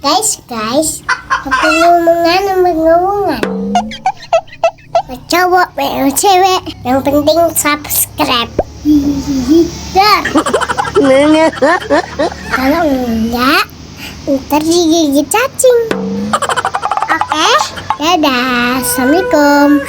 Guys, guys, pengumuman, pengumuman. Mau cowok, mau cewek, yang penting subscribe. Hihihi. Dar. Kalau enggak, ntar digigit cacing. Oke, dadah. Assalamualaikum.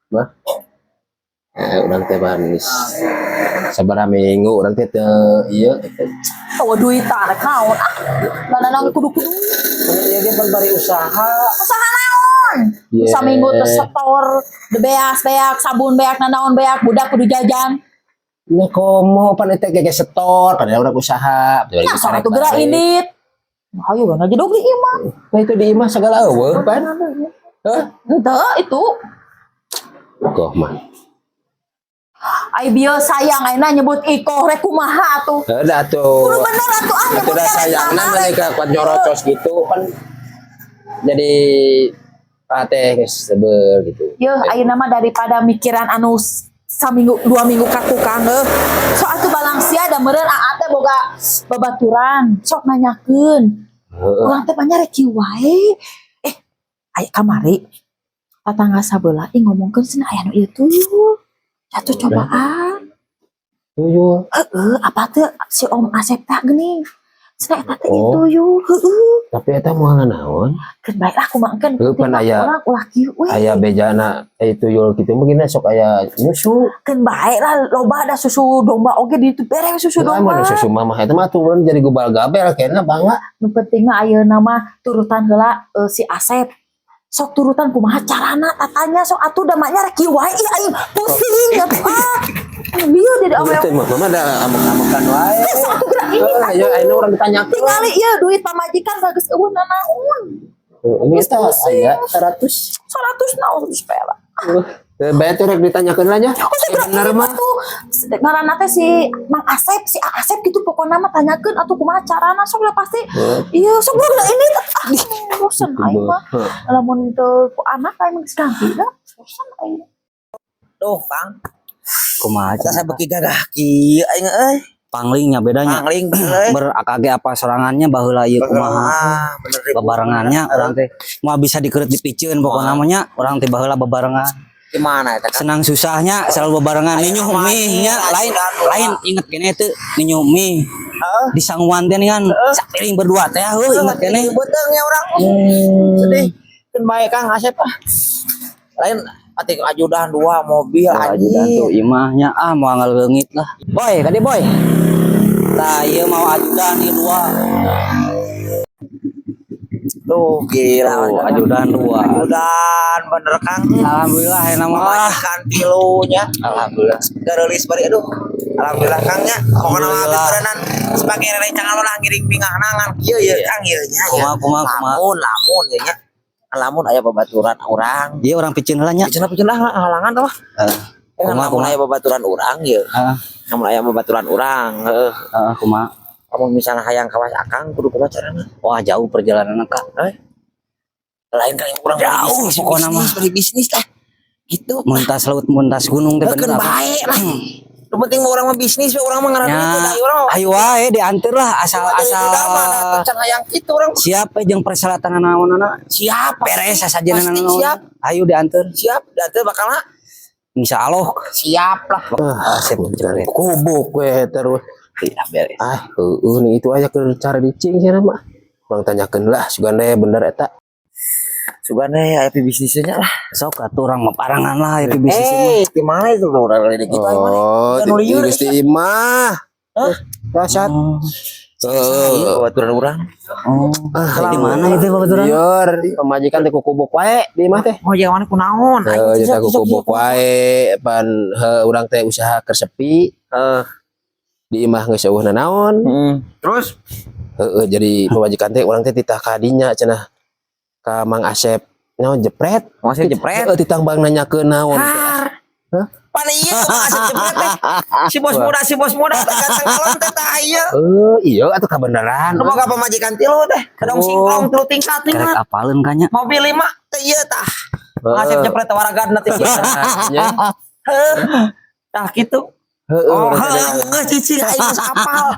Mah. Eh, urang teh banis. Sabaraha minggu urang teh teu ieu gitu. Oh, duit rek naon ah. Mana kudu-kudu. Iya, dia bari usaha. Usaha naon? Ye. Saminggu teu setor, de beas beak, sabun beak, nanaon beak, budak kudu jajan. Nya komo pan eta ge setor, padahal urang usaha. Nah, sok atuh geura indit. Hayu we ngajedog di imah. Nah, itu di imah segala euweuh pan. Hah? Henteu itu. Koh mah. Ai bieu sayang ayeuna nyebut ikoh rek kumaha atuh. Heuh atuh. Kudu bener atuh ah Atuh nyebut da sayangna mereka kuat nyorocos gitu pan jadi teh geus sebel gitu. Yeuh, ayeuna mah daripada mikiran anu saminggu 2 minggu ka tukang heuh. Sok atuh balang sia da meureun aa teh boga babaturan, sok nanyakeun. Heeh. Urang teh banyak rek kieu wae. Eh, aya kamari tetangga sabelah ih ngomongkeun cenah aya nu ieu tuyul. Jatuh cobaan. Tuyul. Heeh, apa teh si Om Asep teh geuning. Cenah eta teh ieu Oh. tuyul, heeh. Tapi eta moal naon? Keun bae lah kumaha keun. Heuh, pan aya- Urang ulah kieu we. Aya bejana tuyul gitu mungkin sok aya nyusu. Keun bae lah loba ada susu domba oge di itu bere susu Lah domba. mana susu mama eta mah turun jadi gubal gabel kayaknya bangga. Nu penting mah ayeuna mah turutan heula si Asep. Sok turutan kumaha carana tatanya sok atuh da maknya rek kieu wae ih aing pusing atuh ah. Bieu di awewe. Itu mah mama da amuk-amukan wae. Sok atuh gerak ini Heeh, ayo ayeuna urang ditanyakeun. Tingali ieu duit pamajikan geus euweuh nanaon. Ini Geus teh pusing. aya 100. 100 naon sepela. Teh bae teh rek ditanyakeun lah nya. Oh, segera Bener mah. atuh. Ngaranna teh si Mang Asep, si Asep gitu pokokna mah tanyakeun atuh kumaha carana sok lah pasti. Iya, sok gerak ini ah bosen aing mah. Lamun teu ku anak aing geus ganti dah. Bosen aing. Duh, Kang. Kumaha Eta cenah? saya beuki gagah kieu aing euy. Panglingnya bedanya. Pangling bener euy. Ber AKG apa sorangannya baheula ieu kumaha. Ah, bener ribu. Bebarengannya urang teh moal bisa dikeureut dipiceun pokokna mah nya urang teh baheula bebarengan. Gimana eta, Kang? Senang susahnya selalu bebarengan ninyu mie nya lain lain inget kene teu ninyu mie. Di sanguan teh kan sapiring berdua teh heuh inget kene. Beuteung nya urang. Sedih. Keun bae Kang Asep ah. Lain atik ajudan dua mobil. Oh, ajudan tuh imahnya ah mau ngaleungit lah. Boy, kadi boy. Tah ieu mau ajudan ieu dua. Duh, gila. Tuh, ajudan dua. Ajudan bener Kang. Alhamdulillah ya nama ah. Pamajikan tilunya. Alhamdulillah. Gareulis bari aduh. Alhamdulillah Kang nya. Pokona mah Alhamdulillah. beneran sebagai rerencangan ulah ngiring bingahna ngan kieu ye Kang ieu nya. Kumaha, kumaha, kumaha. Lamun lamun ieu nya. Lamun aya babaturan urang. Ieu urang piceun heula nya. Piceun piceun lah halangan tah mah. Heeh. Eh, Kumaha, lamun kumaha. aya babaturan urang ye. Heeh. Lamun aya babaturan urang, heuh. Heeh, kumaha. Lamun misalnya hayang kawas akang kudu kumaha carana? Wah, jauh perjalanan Kak. Eh? Lain kali urang Jauh, bari bisnis, pokokna mah. bisnis, bari bisnis lah. Gitu. Mentas laut, mentas gunung teh Heuh, bener keun apa? bae lah. Nu penting mah urang mah bisnis we urang mah ngaran Ya, itu da urang mah. ayo wae diantar lah asal Asal asal can hayang kitu urang. siap we jeung persyaratan naonana. Siap. Beres saja Pasti naon. siap. Ayo diantar. Siap, dan teu bakal Insya Allah. siap lah. Ah, Asep jebret. Kubuk we terus. Iya, beres. Ah, heueuh nih itu aya keur cari dicing cenah mah. Urang tanyakeun lah sugan deh bener eta. Sugane aya bisnisnya lah. Sok atuh urang mah parangan lah ieu bisnis mah. Eh, gimana itu urang lagi gitu Oh, Kan lieur geus di imah. Hah? Dasar. Oh, Heeh. babaturan urang. oh. Di mana itu babaturan? Lieur, pamajikan teh kukubuk wae di imah teh. Oh, jangan kunaon. Heuh, jeung kukubuk wae pan heuh urang teh usaha keur sepi Heeh. di imah geus euweuh nanaon. Terus Heeh, jadi pamajikan teh urang teh titah ka dinya cenah ka Mang Asep naon jepret. masih jepret. Heeh, titah bang nanyakeun naon. Har. Hah? Pan ieu Mang Asep jepret teh. Si bos muda teh ganteng kalem teh tah ieu. Eh, iya atuh kabeneran. Nu boga pamajikan tilu teh. Kedong Oh. singkong tilu tingkat Kerek lima. apaleun kanya. Mobil lima teh ieu tah. Mang Asep jepret teh waragadna teh ieu. Nya. Heuh. Tah kitu. Heeh, Oh, urang teh heuh, geus cicing aing geus apal.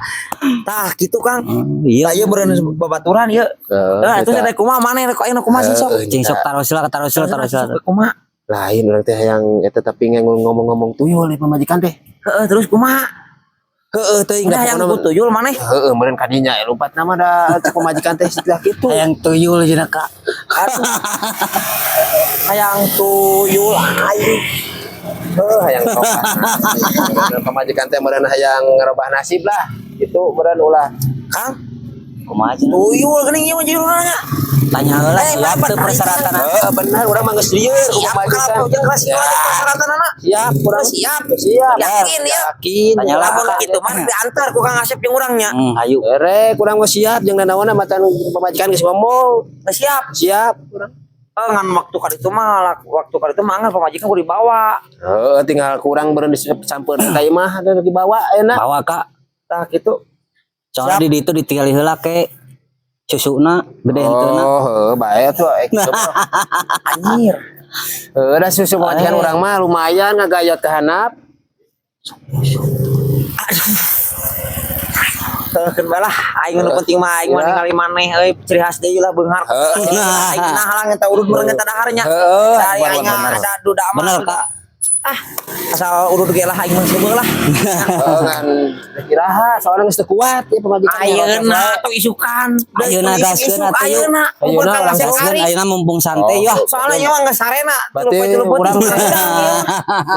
Tah kitu Kang. Iya. Tah ieu meureun babaturan ieu. Heeh, Nah, itu eta. teh kumaha maneh rek aing kumaha sih sok. Heeh, Cing sok taros lah, taros lah, taros lah. Sok kumaha? Lain urang teh yang eta tapi ngomong-ngomong tuyul di pamajikan teh. Heeh, terus kumaha? Heeh, teuing Udah yang pokona mah- tuyul maneh. Heeh, meureun kadinya lompat nama da cek pamajikan teh setelah kitu. Hayang tuyul cenah Kak. Aduh. Hayang tuyul aing. Heuh, hayang robah nasib. Meureun pamajikan teh meureun hayang ngerubah nasib lah. Gitu meureun ulah. Kang, Kumaha cenah? tuyul geuning ieu mah judulna nya. Tanya heula Eh, siap bapak, teu persyaratan. Heeh, bener urang mah geus lieur ku Siap pamajikan. kalau jeung kelas Ya. persyaratanana. Siap, urang Siap. Siap. Yakin ya. Yakin. Tanya lah. Lamun kitu mah diantar ku Kang Asep jeung urang nya. Hmm, hayu. Erek urang mah siap jeung nanaonna matan pamajikan geus ngomong. Geus siap. Siap urang. Eh, ngan waktu kali itu mah waktu kali itu mah ngan pamajikan kudu dibawa. Heeh, tinggal kurang meureun disampeurna ka imah ada dibawa enak. Bawa Kak. Tah kitu. Soalnya di ditu ditinggali heula ke susuna gede henteuna. Oh, heuh, bae tuh eh, kitu mah. Anjir. Heuh, da susu pamajikan urang mah lumayan ngagayot ka handap. Teu keun bae lah aing nu penting mah aing mah Ya. ningali maneh euy ciri khas deui lah beunghar. Aing nah halang eta urut meureun eta dahar nya. Heeh, Cari bener, aing bener. ada duda mah. Bener, Kak. Ah, asal urut ge lah aing mah seubeul lah. Heeh, ngan iraha soalnya geus teu kuat ya pamajikan. Ayeuna atau isukan. Ayeuna gaskeun atuh yuk. Ayeuna. Ayeuna Kang urang Asep Gaskeun Aris. ayeuna mumpung santai Oh. ya. Soalnya ieu mah geus sarena. Berarti urang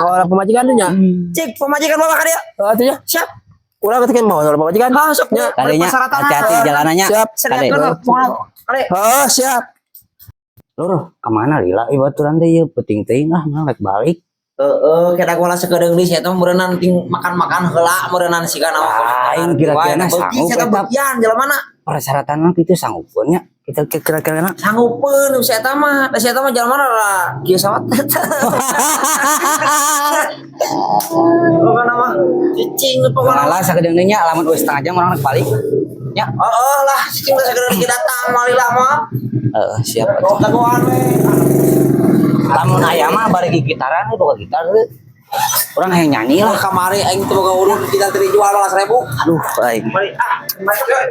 orang pamajikan teh nya. Cik pamajikan bawa ka dieu. Heeh, teh nya. Siap. Urang teh kan mau orang pamajikan. Ah, sok Nya. Kadenya hati-hati jalanannya. Siap. Kade. Sediakeun lah, pokona. Kade. Heeh, siap. Lur, kemana lila ieu baturan teh ieu penting teuing ah mah rek balik. Heeh, kita gola sakedeung deui sia teh meureunnan ting makan-makan heula meureunnan siga naon. Lain kira-kirana sanggup Eta eta. bagian jelema na. Persyaratan mah kitu sanggupeun nya. Kita kira-kira Sanggupeun si eta mah, da si eta mah jelema na rada kieu sawat. Pokona mah cicing pokona. Lah sakedeung deui nya lamun eueuh setengah jam urang rek balik. Ya, Heeh lah cicing teh sakedeung deui datang malila mah. heeh siap atuh. Dagoan we. Lamun aya mah bari gitaran we boga gitar we. Urang hayang nyanyi Lah lah. kamari aing teu boga urut kita teh dijual 15.000. Aduh, aing. Mari ah, masuk yuk.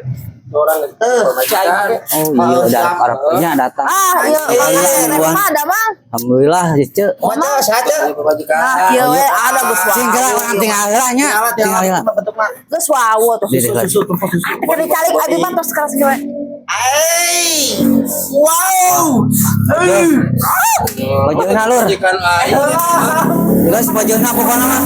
Orang Eh, si aing oge. Oh iya, udah arepnya datang. Ah, iya, Alhamdulillah, iya, mingguan. mah ada mah. Alhamdulillah, Cece. Waca sehat ya? pamajikan. Nah, iya we Ada geus Sing geura urang tinggal heula nya. Tinggal heula. Bentukna. Geus wawo tuh. Di- di- Susu susu susu. Keur dicalik abi mah tos keras kieu. Hey! Wow! Hey! Bajuna lur. Pamajikan aing. Geus bajuna pokona mah.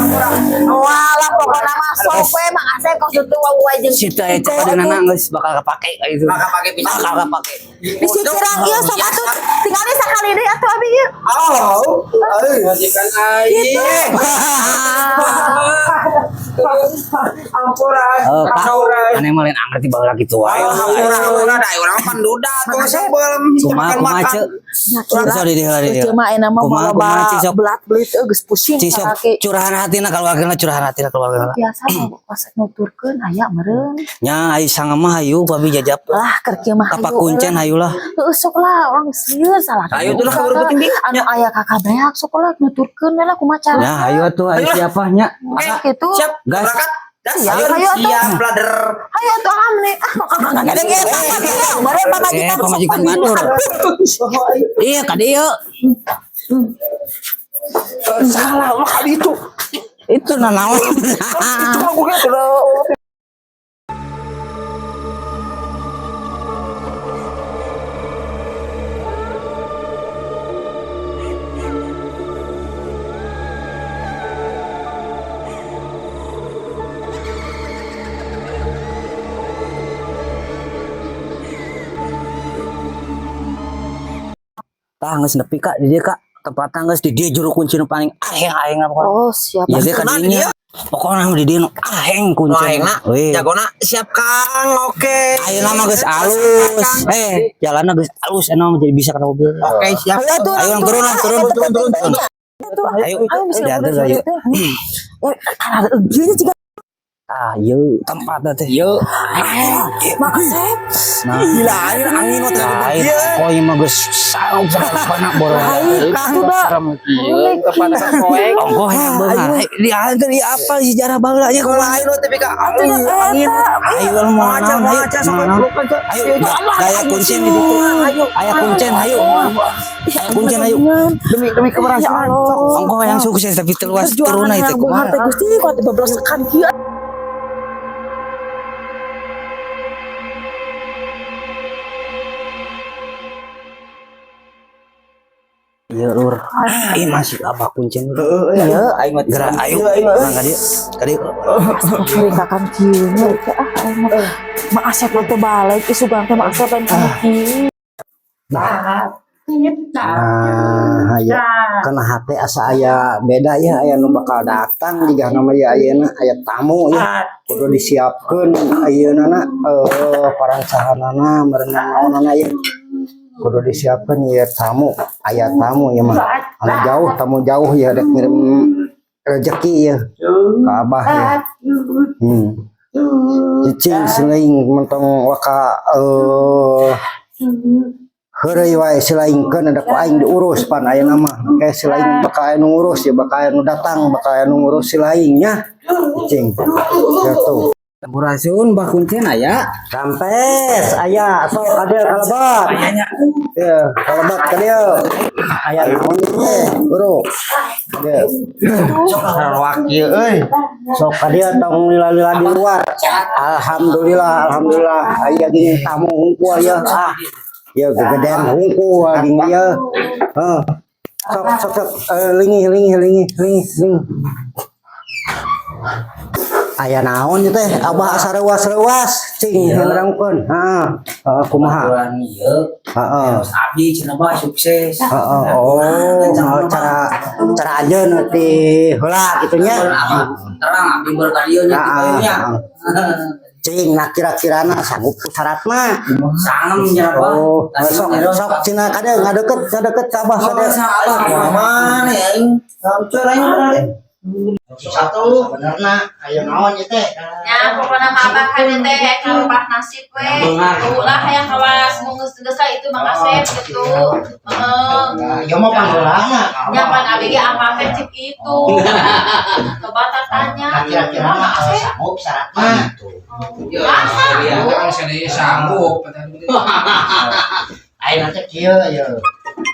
Walah pokona mah sok we Mang Asep kos teu wae jeung Si teh eta badanana geus bakal kepake kayak gitu. Bakal pake pisan. Bakal kepake. Bisi curang ieu sok atuh tinggali sakali deui atuh abi ieu. Oh! Pamajikan aing. Ampura. Eh, Kak, aneh mah lain angger tiba heula kitu wae. Ampura, ampura, da urang pan duda tuh sebelum Kumaha kumaha makan. ce? Sok di dieu di dieu. Ceu mah ayeuna mah Kumaha loba kumaha Ci, sok. belat belit euy geus pusing Ci, sok salaki. curahan hatina keluargana curahan hatina keluargana. Biasa mah pas nuturkeun aya meureun. Nya ai sanga mah hayu babi jajap. Lah keur kieu mah Kapak kuncen hayu lah. Heeh sok lah urang sieun salah. Hayu tuh lah, kabur penting, Ding. Anu aya kakak beak sok lah nuturkeun we lah kumaha cara. Ya hayu atuh hayu siapa nya. Sok kitu. Siap, Gas. berangkat. Gas. Siap, ayo atuh. Siap, brother. Hayu atuh amne. Ah kok kagak gede Meureun Eh, pamajikan pamajikan batur. Iya, ka dieu. Salah, mah kali itu. Itu nanaon. Itu mah gue udah Tah geus nepi Kak di dieu Kak. Tempatna geus di dieu juru kunci nu paling aheng aheng apa. Oh, siap. Iya ge ka Nah, dinya. Pokokna mah di dieu nu aheng kunci. Wah, enak. Wih. Jagona siap Kang. Oke. Ayeuna mah geus alus. Eh, jalanna geus alus enak mah jadi bisa kana mobil. Oke, siap. Hayu atuh Ayo, turun lah, turun, turun turun. Ayo, Ayo bisa diantar ayo. Ada ieu juga. Ah, ieu tempatna teh. Ieu. Mang Asep. Nah, Gila, angin angin mah teh lain kok ieu mah geus sarung sarung borong. Lain atuh da. Ieu tempat poek. Ongkoh yang beunghar. Diantar di apa sejarah baheula nya Lain mah teh ka angin. Angin. Ayo kalau mau Maca naon, ayo. maca sok Mau naon. pelukan sok. Ayo, daya kuncen di ditu. Aya kuncen, ayo. Aya kuncen, ayo. Demi demi Ya keberhasilan. Allah. Ongkoh yang sukses tapi teluas Perjuangan turuna itu yang beunghar kumaha. teh Gusti kuat bablasekan kieu. Iya lur. Ih masih abah kuncen. Iya, aing mah Gerak ayo. Urang ka dieu. Ka dieu. Mencurigakan kieu nya teh ah aing mah. Mang Asep mah teu balik isugan teh Mang Asep lain kana kieu. Nah, aya kana hate asa aya beda ya aya nu bakal datang jiga nama ya ayeuna aya tamu ya. Kudu disiapkeun ayeuna na parancahanana merenang naonana ya. Kudu disiapkeun ya tamu, aya tamu ya mah. Anu jauh, tamu jauh ya dek ngirim rezeki ya ka abah ya. Cicing selain mentong waka heureuy wae silaingkeun ada ku aing diurus pan ayeuna mah. Kayak silaing bakal aya nu ngurus ya, bakal aya nu datang, bakal aya nu ngurus silaing nya. Cicing. Gitu. Sampurasun Mbah Kuncen aya. Rampes aya sok kadieu kalebet. Ya, kalebet kadieu. Aya naon teh, guru. Kadieu. Sok sarawak ieu euy. Sok kadieu tong lila-lila di luar. Alhamdulillah, alhamdulillah aya gini tamu hungkul ya. Ah. Ya gegedean hungkul gini ya. Heuh. Sok sok sok lingih lingih lingih lingih lingih. Aya naon ieu teh? Abah asa reuas-reuas cing nerangkeun. Heeh. Heeh kumaha? Aturan ieu. Heeh. Terus abdi cenah bah sukses. Heeh. Oh, cara cara anjeun ti heula kitu nya. Terang abdi berkadieu nya kitu nya. Cing nah kira-kirana sanggup ku syaratna. Sangem nya bah. Oh, sok sok cenah kade ngadeket ngadeket ka abah Abah kade. abah Mana ya aing? Hancur aing bener. Satu benerna aya naon ieu teh? Ya, pokoknya mah abah kan teh karupah nasib we. Ulah hayang kawas nu geus geus itu Mang Asep gitu. Heeh. Ya mah panggeulana. Nya pan abi ge apa teh cik itu. Coba tanya. Kira-kirana sanggup syaratna. Masa? Kan saya sanggup. Ayeuna teh kieu ye.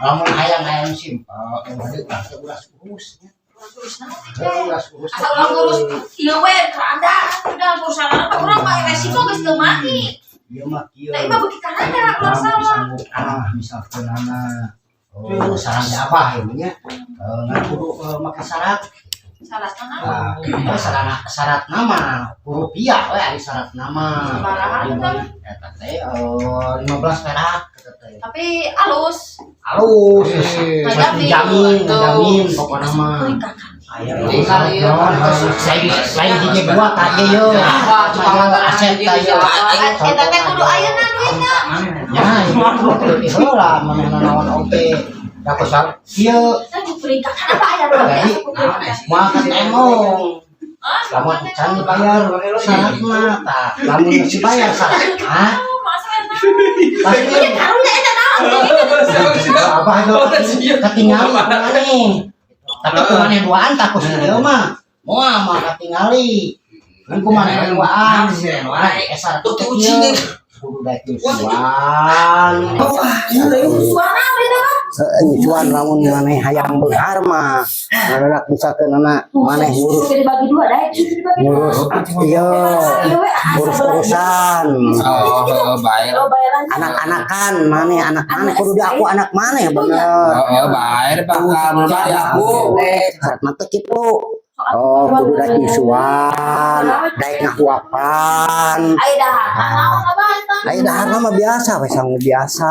Lamun hayang-hayang simpel, yang tadi urang teh uras urus nya. Uras urus. Asa urang ngurus ieu we anda udah urusan apa urang mah resiko geus teu mati. Ieu mah kieu. Nah, ieu mah beuki karanda ulah salah. Sanggup ah misalkan ana oh saran si abah ieu nya. Ngan kudu make syarat. Salah naon? Nah, syarat syarat nama rupiah we ari syarat nama. Sabaraha atuh? Eta teh 15 perak eta teh. Tapi alus. Halus. Ngajamin. Jamin, ngajamin pokokna mah. Mencurigakan. Aya lain hiji dua ka ieu ye. Asep ta ieu. Eta teh kudu ayeuna duitna. Ya, ieu heula manehna naon oge. Da kusal kieu Teh mencurigakan apa aya duit? moal katemong. Lamun can dibayar syaratna tah. Lamun geus dibayar syaratna Masa pasti karunya eta naon? abah itu ketinggalan kumaneh. Tapi kumaneh duaan tak ku si ieu mah. Moal mah katingali. Kan kumaneh duaan. Nah, syarat teh kieu. Kudu daek nyusuan. Suara beda mah. Nyusuan lamun maneh hayang beunghar mah. Ngadadak misalkeun anak maneh ngurus Susu dibagi dua dah, susu dibagi dua. ngurus iya ngurus urusan Oh, baik. Oh, bayaran. anak-anakan maneh anak maneh kudu diaku anak maneh bener. Oh, baik bakal mencari aku. Syarat mah teh kitu. Oh, kudu daek nyusuan, daek ngahuapan. Ayo dah. Naon abah eta? Aya dahar mah biasa we sangu biasa.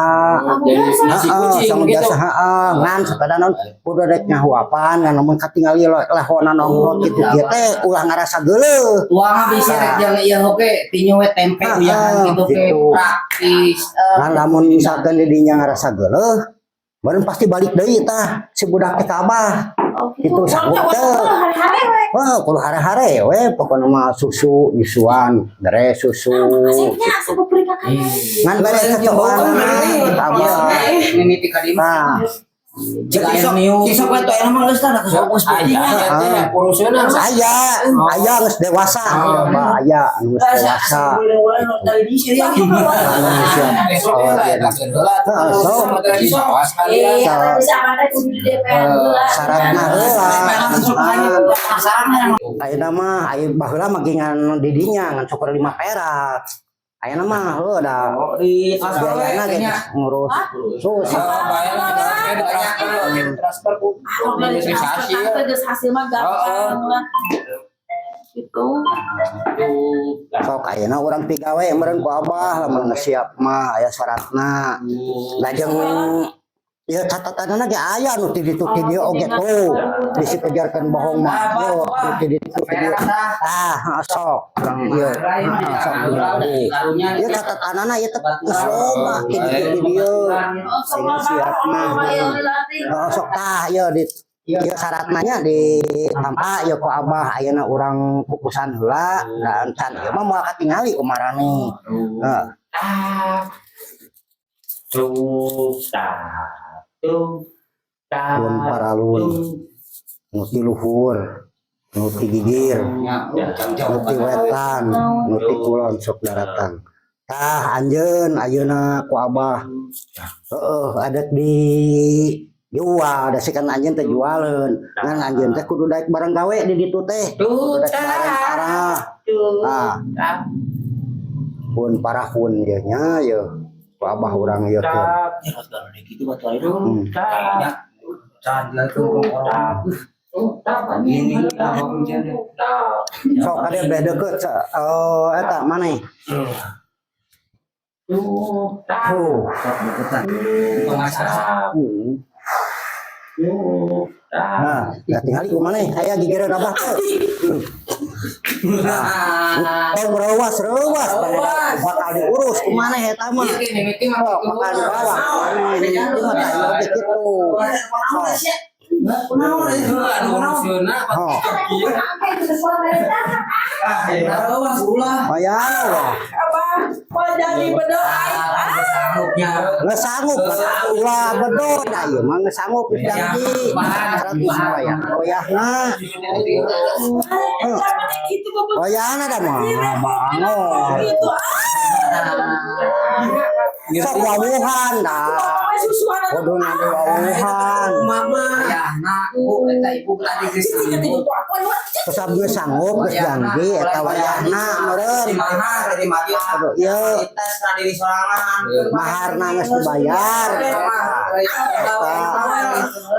Jadi nasi Heeh, kucing sangu gitu. biasa heeh, ngan sepeda naon kudu daek ngahuapan ngan lamun katingali lehonan ongkot kitu kieu teh ulah ngarasa geuleuh. Uang bisa rek jeung ieu oge tinyu we tempe Ah, uyahan gitu ke gitu. praktis. Ngan lamun misalkan di dinya ngarasa geuleuh, baru pasti balik deui tah si budak teh ka abah. Oh, Itu sanggup teu? Hare-hare we. Wah, kudu hare-hare we pokona mah susu nyusuan, bere susu. Asepnya asa beri ka kana. Ngan bere kecoana abah. Mimiti ka di Nah, Jika Sisok we tuh emang geus tah da geus Aya ya teh uruseuna. Aya, aya geus dewasa, abah aya anu geus dewasa. Besok lah eta heula. Heeh, sok. Awas kalian. Iya, bisa mana kudu di DPR heula. Syaratna heula. Ayeuna mah aya baheula mah ge ngan di dinya ngan cukur 5 perak. Ayeuna mah heuh da Oh, di transfer we. biayana ge ngurus susah. Bayar transfer, transfer ku administrasi. Tante geus hasil mah gampang lah. Gitu. Sok ayeuna urang pigawe meureun ku abah lamun geus siap mah aya syaratna. Lajeng ieu catatanna ge aya nu ti ditu ti dieu oge tuh. Bisi kejarkeun bohong mah. Yo nu ti ditu ti dieu. Ah, sok urang ieu. Heeh, sok ieu catatanana ieu teh geus loba ti ditu ti dieu. Sing siap mah. Oh, sok tah ieu di ieu syaratna nya ditampa ieu ku abah ayeuna urang kukusan heula dan can ieu mah moal katingali ku marane. Heeh. Lun paralun nu ti luhur, nu ti gigir, nu ti wetan, nu ti kulon sok daratan. Tah anjeun ayeuna ku abah. Heeh, adat di jual, da sikan anjeun teh jualeun. Ngan anjeun teh kudu daek bareng gawe di ditu teh. Kudu daek bareng parah. Tah. Pun parahun ieu nya ieu. Ku abah urang ieu teh. Gitu batu air. Sok kade beh deukeut oh eta maneh. Huh. Nah, da tingali ku maneh aya gigireun abah teh. Nah, tong reuwas-reuwas bakal diurus ku maneh eta mah. Sok bakal dibawa. Itu mah tah ieu oge kitu. Sok. Oh, aya wah. Abah, mau jadi berdoa. Geus sanggup ulah bedo da ieu mah geus sanggup geus janji 100 wayah. Wayahna. Gitu bapak. Wayahna da mah bangor. Gitu. Sok wawuhan da. Bapak susuan atau Kudu nanti wawuhan. Terus geus sanggup geus janji eta wayahna meureun. Aduh ieu maharna geus dibayar. Eta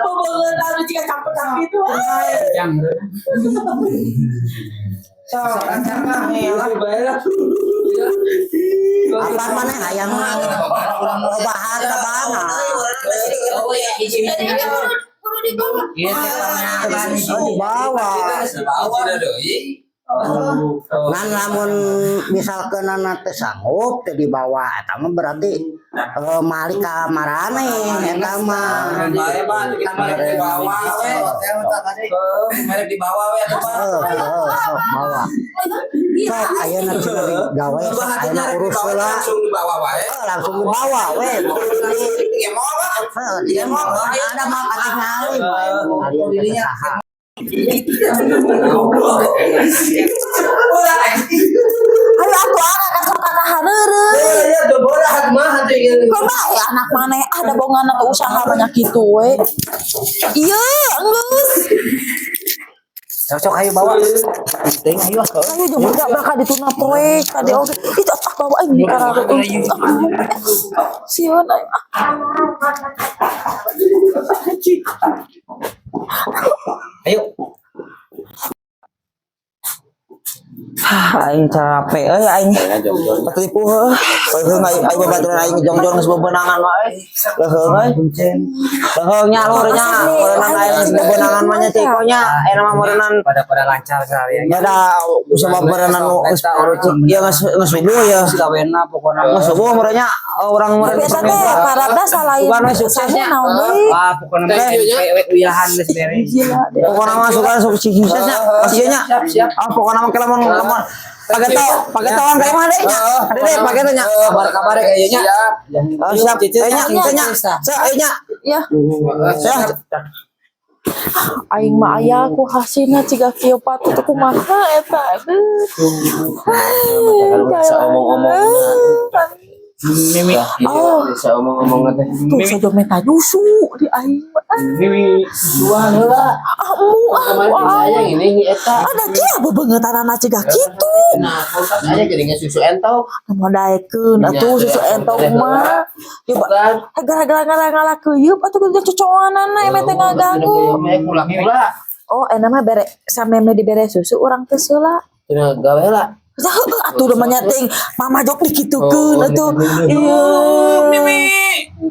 Bobogohan anu jika campur tapi itu. Apa maneh hayang loba harta bana. Jadi kan kudu dibawa. Oh dibawa. Ngan lamun misalkeun teh sanggup teh dibawa eta mah berarti malik ka marane eta mah. Heeh, heeh, sok bawa. Sok ayeuna cenah digawe sok ayeuna urus heula. Langsung dibawa wae. Heuh, langsung dibawa we. Heuh, dia mah ada mah katingali bae ngalian ke saha. Ayo atuh anak kan sok kana hareureuh. Kok bae anak maneh ada bongan atau usaha banyak gitu we. Iya, enggeus. Sok ayo bawa. Penting ayo. Ayo jeung budak bakal dituna poe ka dieu oge. Itu ah bawa aing di karare. Sieun aing. Ayo. Hah, aing capek euy aing. Katipu heuh. Leuheung aing aing babaturan aing jongjon geus bebenangan mah euy. Leuheung euy. Leuheung nya lur nya, meureunang aing geus bebenangan mah nya ceko nya. Ayeuna mah meureunang Pada pada lancar sekali ya. nya da usah meureunang nu geus ieu geus geus subuh ya. Gawena pokoknya. Geus subuh meureun nya urang meureun Tapi eta teh paratna salain Bukan we suksesnya. saha naon deui. Wah, pokoknya mah we uyahan geus beres. Pokoknya mah suka suksesnya pasti nya. Siap, siap. Ah pokoknya mah lamun lamun pakai tawang kayak mana deh nya. Deh pakai teh nya. Kabar-kabar kayaknya. Oh, siap. Ayo nya, nya. Saya ayo nya. Ya, Saya aing mah aya ku hasilna ciga kieu patut kumaha eta. Aduh. Bisa omong-omong. Mimi. Oh. Bisa omong-omong teh. Tuh saja minta nyusu di aing mah. Mimi susuan heula. Ah, emu ah, Kemarin ah. sayang ini eta. Ada kia bebengetanana ciga kitu. Nah, kulkas aja jadi nggak susu entok. Mau daekeun atuh susu entok mah. Coba Bukan. gara-gara ngalah keuyeup atuh kudu cocoanana emeh teh ngaganggu. Kula-kula. Oh, enak mah bere sameme dibere susu urang teh seula. Cenah gawe lah. Ya heueuh atuh udah mah mama jok dikitukeun atuh. Iya. Mimi.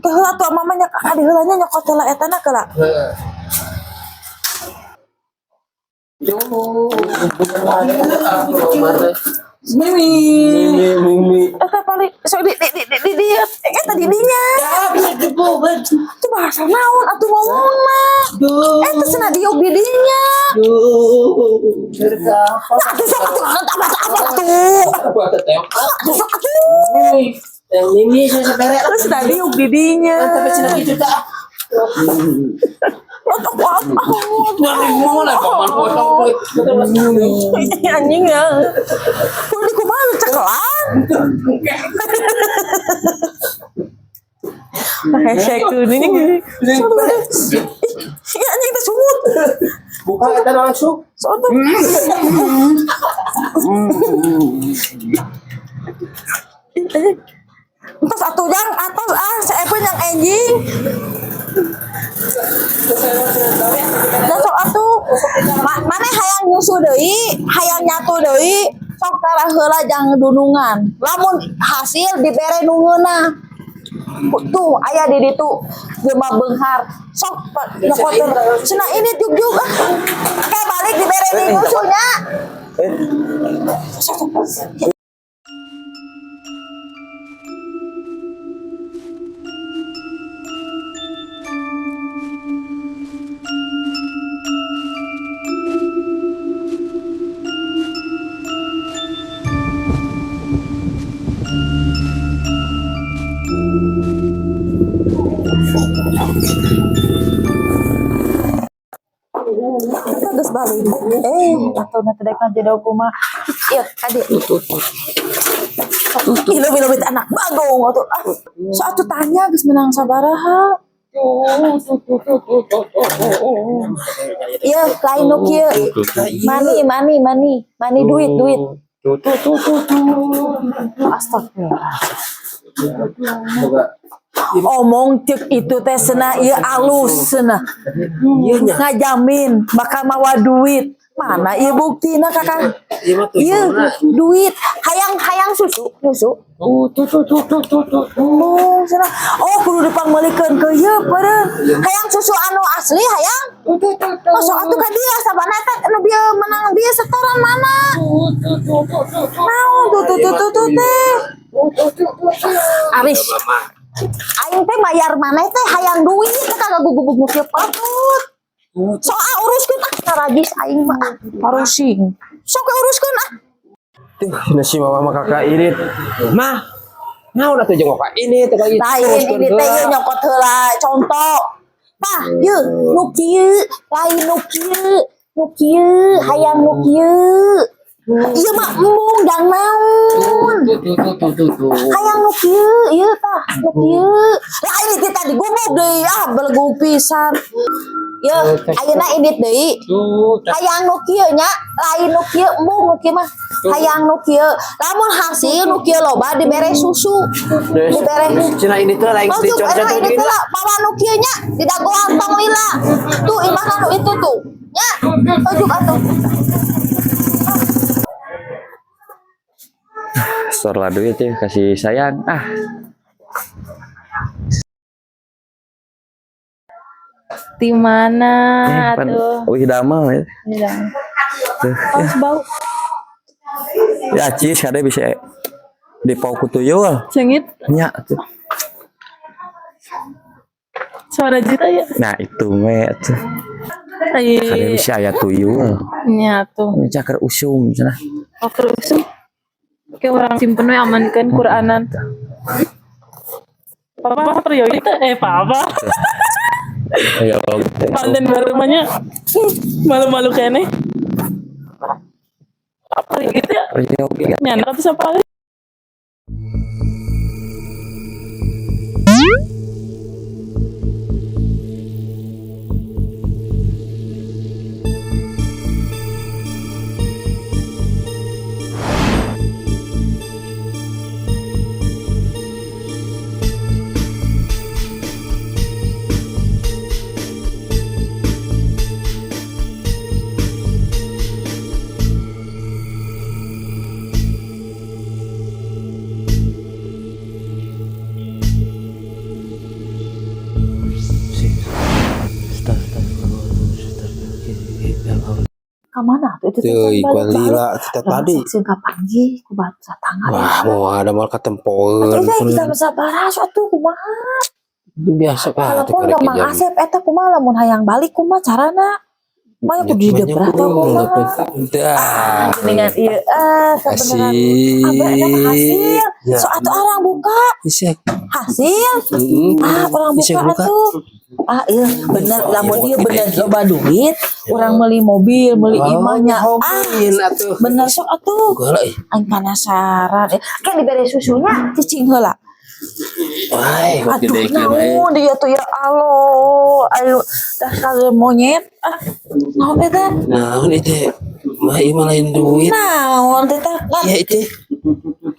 Teh heula atuh mama nya adi heula nya nyokot heula eta na keula. Mimi. Mimi. Eta paling sok di eta di dinya. Itu bahasa naon atuh ngomongna. Eta cenah diuk di dinya. Atuh sok atuh apa apa atuh. Atuh sok atuh. Yang Mimi saya sepere. Terus tadi diuk di dinya. Tapi cenah gitu tak. Apa apa. Mau lah paman potong. Anjing ya. Kudu di kumaha cekelan. Hese kuning. Ih, anjing teh sumut. Buka eta langsung. Soto. Entos atuh jang atos ah seepun yang anjing. Da sok atuh. Maneh hayang nyusu deui, hayang nyatu deui, sok tara heula jang dunungan. Lamun hasil dibere nu ngeunah. Tuh aya di ditu jelema beunghar. Sok nyokot cenah ini jug-jug ah. Kayak balik dibere di nyusunya. Sok sok. Eta geus balik. Atuh na teh kan jadi kumaha. Ieu kadi. Ih, leuwih-leuwih teh anak bagong atuh. Ah, so atuh tanya geus menang sabaraha. Ieu lain nu kieu. Money, money, money. Money duit, duit. Astagfirullah. Omong cek itu teh cenah ieu alus cenah. Ngajamin bakal mawa duit. Mana ieu buktina kakak? Ieu duit hayang hayang susu nyusu. Oh, cenah. Oh, kudu dipangmeulikeun ke ieu peureun. Hayang susu anu asli hayang. Oh, sok atuh ka dia sabana eta anu bieu menang bieu setoran mana? Naon tuh tuh tuh tuh tuh teh. Aris. Aing teh bayar maneh teh hayang duit teh kagak gugubug nu kieu patut. Sok ah uruskeun ah tarajis aing mah ah. Parusing. Sok ah, uruskeun ah. Tuh, si mama mah kakak ini. Mah, naon atuh jeung bapak ini teh kayak Lain ini teh ieu nyokot heula contoh. Tah, ieu nu kieu, lain nu kieu, nu kieu, hayang nu kieu. Ieu mah embung jang naon. Hayang nu kieu, ieu tah, nu kieu. Lain itu tadi gubuk deui ah belegug pisan. Yeuh, ayeuna indit deui. Hayang nu kieu nya, lain nu kieu embung nu kieu mah. Hayang nu kieu. Lamun hasil nu kieu loba dibere susu. Dibere Cenah ini tuh lain Maksud dicor-cor ini gini. teh lah, bawa nu kieu nya didagoan tong lila. Tuh imahna nu itu tuh. Nya, tunjuk atuh. Store lah duit ya kasih sayang. Ah, Di mana pan tuh? wih damel ya. Iya. Tuh. Awas bau. Ya cis ada bisa di pau kutuyul. Cengit Nya tuh. suara juta ya. Nah, itu me tuh. Ada Iya. bisa aya tuyul. Nya tuh. Ini cakar usum cenah. Oh, terus. Oke, orang simpen we amankan Quranan. Papa prioritas papa. Ayo. Konten baru rumahnya malu-malu kayaknya. Apa gitu ya? Ayo. Ini anak atau siapa? Ka mana tuh itu teh Teuing balik kuan lila kita tadi. Langsung kapanggih ku batu tangga. Wah, mau ada mal ketempoeun. Atuh teh kita sabar atuh kumaha. Biasa pak. Kalaupun ka Mang Asep eta kumaha lamun hayang balik kumaha carana? Maya kudu didebrah teh kumaha. Dah. Dengan ieu ah kebenaran. Abah eta mah hasil. Ya. So atuh orang buka Bisa. hasil. Ah, orang Bisa buka buka. atuh. Ah, iya bener lamun ieu bener loba duit, urang meuli mobil, meuli imahnya. Ah, atuh. bener sok atuh. Galak ih. Aing penasaran. Kan dibere susunya cicing heula. Wah, kok Aduh, gede kieu bae. naon dia tuh ya Allah. Ayo dasar monyet. Ah, naon eta? Naon itu? Mah ieu mah lain duit. Naon teh teh? Lah, Ya itu.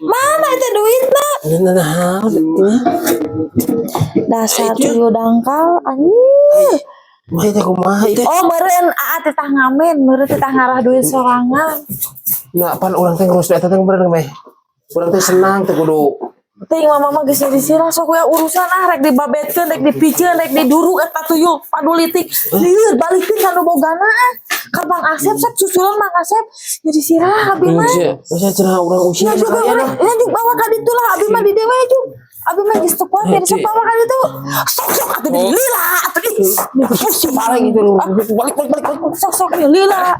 mana itu duitna? Nah, naon? Dasar tuyul dangkal anjir. Mah itu kumaha itu? Oh, meureun aa teh tah ngamen, meureun teh tah ngarah duit sorangan. Nah, pan urang teh ngurus eta teh bener meh. Urang teh senang teh kudu Ting mama mah geus jadi sirah sok we urusan ah rek dibabetkeun, rek dipiceun, rek diduruk eta tuyul padulitik. Lieur balikeun ka nu bogana ah. Ka Mang Asep sok susulan Mang Asep jadi sirah abi mah. Bisa cenah urang usia Ya juga kaya urang, ya juga bawa ka ditu lah abi mah di dewe juga. Abi mah geus teu kuat jadi sok bawa ka ditu. Sok sok atuh dilila atuh ih. Pusing Parah gitu lu. Balik balik balik. balik. Sok sok lila.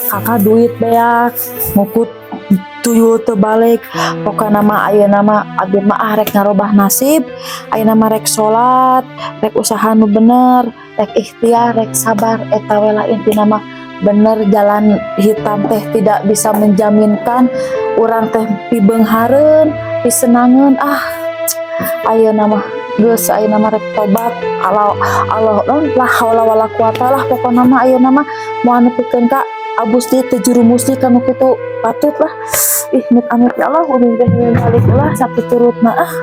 Kakak duit beak ngukut tuyul teu balik pokokna mah ayeuna mah abdi mah ah rek ngarobah nasib ayeuna mah rek salat rek usaha nu bener rek ikhtiar rek sabar eta we lah intina mah bener jalan hitam teh tidak bisa menjaminkan urang teh pibeunghareun pisenangeun ah ayeuna mah geus ayeuna mah rek tobat Allah Allah non la haula wala quwata lah pokokna mah ayeuna mah moal nepikeun ka abus di teu jurumus di kanu kitu patut lah ih amit amit ya Allah udah balik lah sapiturutna ah.